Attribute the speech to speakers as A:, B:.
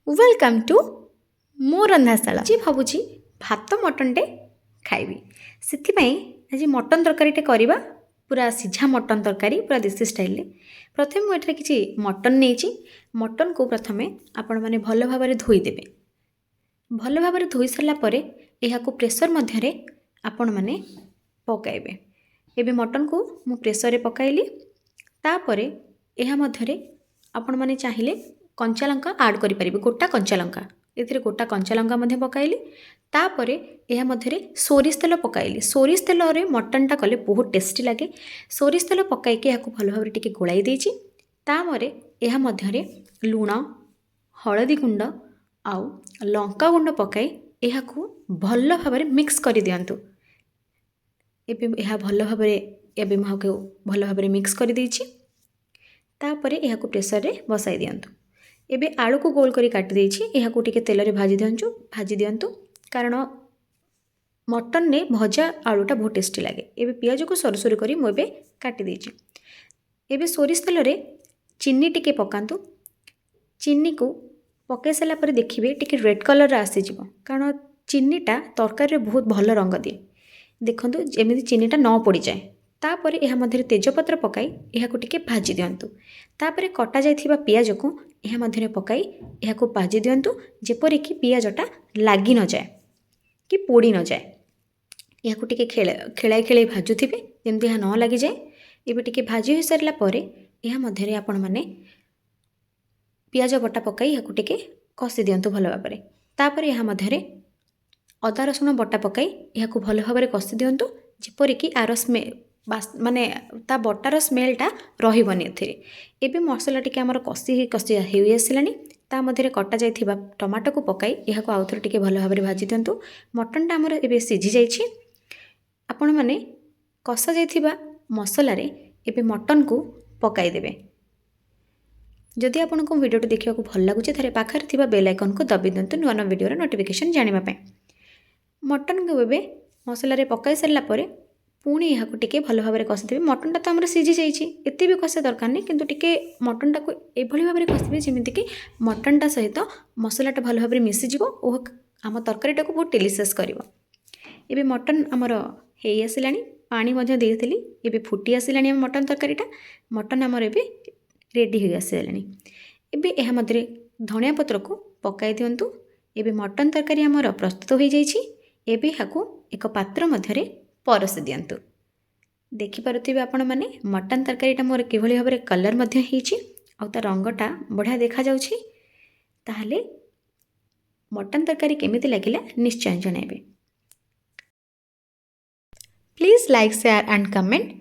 A: Welcome to ମୋ ରନ୍ଧାଶାଳା। ଆଜି ଭାବୁଛି ଭାତ ମଟନଟେ ଖାଇବି। ସେଥିପାଇଁ ଆଜି ମଟନ୍ ତରକାରୀଟେ କରିବା, ପୁରା ସିଝା ମଟନ୍ ତରକାରୀ, ପୁରା ଦେଶୀ ଷ୍ଟାଇଲରେ। ପ୍ରଥମେ ମୁଁ ଏଠାରେ କିଛି ମଟନ୍ ନେଇଛି। ମଟନ୍କୁ ପ୍ରଥମେ ଆପଣମାନେ ଭଲ ଭାବରେ ଧୋଇଦେବେ। ଭଲ ଭାବରେ ଧୋଇ ସାରିଲା ପରେ ଏହାକୁ ପ୍ରେସର୍ ମଧ୍ୟରେ ଆପଣମାନେ ପକାଇବେ। ଏବେ ମଟନ୍କୁ ମୁଁ ପ୍ରେସରରେ ପକାଇଲି। ତାପରେ ଏହା ମଧ୍ୟରେ ଆପଣମାନେ ଚାହିଁଲେ କଞ୍ଚା ଲଙ୍କା ଆଡ଼୍ କରିପାରିବେ, ଗୋଟା କଞ୍ଚା ଲଙ୍କା। ଏଥିରେ ଗୋଟା କଞ୍ଚା ଲଙ୍କା ମଧ୍ୟ ପକାଇଲି। ତାପରେ ଏହା ମଧ୍ୟରେ ସୋରିଷ ତେଲ ପକାଇଲି। ସୋରିଷ ତେଲରେ ମଟନ୍ଟା କଲେ ବହୁତ ଟେଷ୍ଟି ଲାଗେ। ସୋରିଷ ତେଲ ପକାଇକି ଏହାକୁ ଭଲ ଭାବରେ ଟିକେ ଗୋଳାଇ ଦେଇଛି। ତାପରେ ଏହା ମଧ୍ୟରେ ଲୁଣ, ହଳଦୀ ଗୁଣ୍ଡ ଆଉ ଲଙ୍କା ଗୁଣ୍ଡ ପକାଇ ଏହାକୁ ଭଲ ଭାବରେ ମିକ୍ସ କରିଦିଅନ୍ତୁ। ଏବେ ଏହା ଭଲ ଭାବରେ ଏବେ ମୁଁ ଏହାକୁ ଭଲ ଭାବରେ ମିକ୍ସ କରିଦେଇଛି। ତାପରେ ଏହାକୁ ପ୍ରେସରରେ ବସାଇ ଦିଅନ୍ତୁ। ଏବେ ଆଳୁକୁ ଗୋଲ କରି କାଟି ଦେଇଛି। ଏହାକୁ ଟିକେ ତେଲରେ ଭାଜି ଦିଅନ୍ତୁ, କାରଣ ମଟନରେ ଭଜା ଆଳୁଟା ବହୁତ ଟେଷ୍ଟି ଲାଗେ। ଏବେ ପିଆଜକୁ ସରୁ ସରୁ କରି ମୁଁ ଏବେ କାଟି ଦେଇଛି। ଏବେ ସୋରିଷ ତେଲରେ ଚିନି ଟିକେ ପକାନ୍ତୁ। ଚିନିକୁ ପକାଇ ସାରିଲା ପରେ ଦେଖିବେ ଟିକେ ରେଡ଼୍ କଲର୍ର ଆସିଯିବ, କାରଣ ଚିନିଟା ତରକାରୀରେ ବହୁତ ଭଲ ରଙ୍ଗ ଦିଏ। ଦେଖନ୍ତୁ, ଯେମିତି ଚିନିଟା ନ ପୋଡ଼ିଯାଏ। ତାପରେ ଏହା ମଧ୍ୟରେ ତେଜପତ୍ର ପକାଇ ଏହାକୁ ଟିକେ ଭାଜି ଦିଅନ୍ତୁ। ତାପରେ କଟା ଯାଇଥିବା ପିଆଜକୁ ଏହା ମଧ୍ୟରେ ପକାଇ ଏହାକୁ ଭାଜି ଦିଅନ୍ତୁ, ଯେପରିକି ପିଆଜଟା ଲାଗି ନଯାଏ କି ପୋଡ଼ି ନଯାଏ। ଏହାକୁ ଟିକେ ଖେଳାଇ ଖେଳାଇ ଭାଜୁଥିବେ, ଯେମିତି ଏହା ନ ଲାଗିଯାଏ। ଏବେ ଟିକେ ଭାଜି ହୋଇସାରିଲା ପରେ ଏହା ମଧ୍ୟରେ ଆପଣମାନେ ପିଆଜ ବଟା ପକାଇ ଏହାକୁ ଟିକେ କଷି ଦିଅନ୍ତୁ ଭଲ ଭାବରେ। ତାପରେ ଏହା ମଧ୍ୟରେ ଅଦା ରସୁଣ ବଟା ପକାଇ ଏହାକୁ ଭଲ ଭାବରେ କଷି ଦିଅନ୍ତୁ, ଯେପରିକି ଆର ମାନେ ତା ବଟାର ସ୍ମେଲଟା ରହିବନି ଏଥିରେ। ଏବେ ମସଲା ଟିକେ ଆମର କଷି କଷି ହେଇ ଆସିଲାଣି। ତା ମଧ୍ୟରେ କଟା ଯାଇଥିବା ଟମାଟୋକୁ ପକାଇ ଏହାକୁ ଆଉଥରେ ଟିକେ ଭଲ ଭାବରେ ଭାଜି ଦିଅନ୍ତୁ। ମଟନଟା ଆମର ଏବେ ସିଝି ଯାଇଛି। ଆପଣମାନେ କଷା ଯାଇଥିବା ମସଲାରେ ଏବେ ମଟନକୁ ପକାଇଦେବେ। ଯଦି ଆପଣଙ୍କୁ ଭିଡ଼ିଓଟି ଦେଖିବାକୁ ଭଲ ଲାଗୁଛି, ତାହେଲେ ପାଖରେ ଥିବା ବେଲ୍ ଆଇକନ୍କୁ ଦବାଇ ଦିଅନ୍ତୁ ନୂଆ ନୂଆ ଭିଡ଼ିଓର ନୋଟିଫିକେସନ୍ ଜାଣିବା ପାଇଁ। ମଟନକୁ ଏବେ ମସଲାରେ ପକାଇ ସାରିଲା ପରେ ପୁଣି ଏହାକୁ ଟିକେ ଭଲ ଭାବରେ କଷିଦେବେ। ମଟନଟା ତ ଆମର ସିଝି ଯାଇଛି, ଏତେ ବି କଷିବା ଦରକାର ନାହିଁ। କିନ୍ତୁ ଟିକେ ମଟନଟାକୁ ଏଭଳି ଭାବରେ କଷିବେ, ଯେମିତିକି ମଟନଟା ସହିତ ମସଲାଟା ଭଲ ଭାବରେ ମିଶିଯିବ ଓ ଆମ ତରକାରୀଟାକୁ ବହୁତ ଡେଲିସିୟସ୍ କରିବ। ଏବେ ମଟନ୍ ଆମର ହେଇ ଆସିଲାଣି। ପାଣି ମଧ୍ୟ ଦେଇଥିଲି। ଏବେ ଫୁଟି ଆସିଲାଣି ଆମ ମଟନ୍ ତରକାରୀଟା। ମଟନ୍ ଆମର ଏବେ ରେଡ଼ି ହୋଇ ଆସିଗଲାଣି। ଏବେ ଏହା ମଧ୍ୟରେ ଧଣିଆ ପତ୍ରକୁ ପକାଇ ଦିଅନ୍ତୁ। ଏବେ ମଟନ୍ ତରକାରୀ ଆମର ପ୍ରସ୍ତୁତ ହୋଇଯାଇଛି। ଏବେ ଏହାକୁ ଏକ ପାତ୍ର ମଧ୍ୟରେ ପରସି ଦିଅନ୍ତୁ। ଦେଖିପାରୁଥିବେ ଆପଣମାନେ, ମଟନ୍ ତରକାରୀଟା ମୋର କିଭଳି ଭାବରେ କଲର୍ ମଧ୍ୟ ହେଇଛି ଆଉ ତା ରଙ୍ଗଟା ବଢ଼ିଆ ଦେଖାଯାଉଛି। ତାହେଲେ ମଟନ୍ ତରକାରୀ କେମିତି ଲାଗିଲା, ନିଶ୍ଚୟ ଜଣାଇବେ।
B: Please like, share and comment.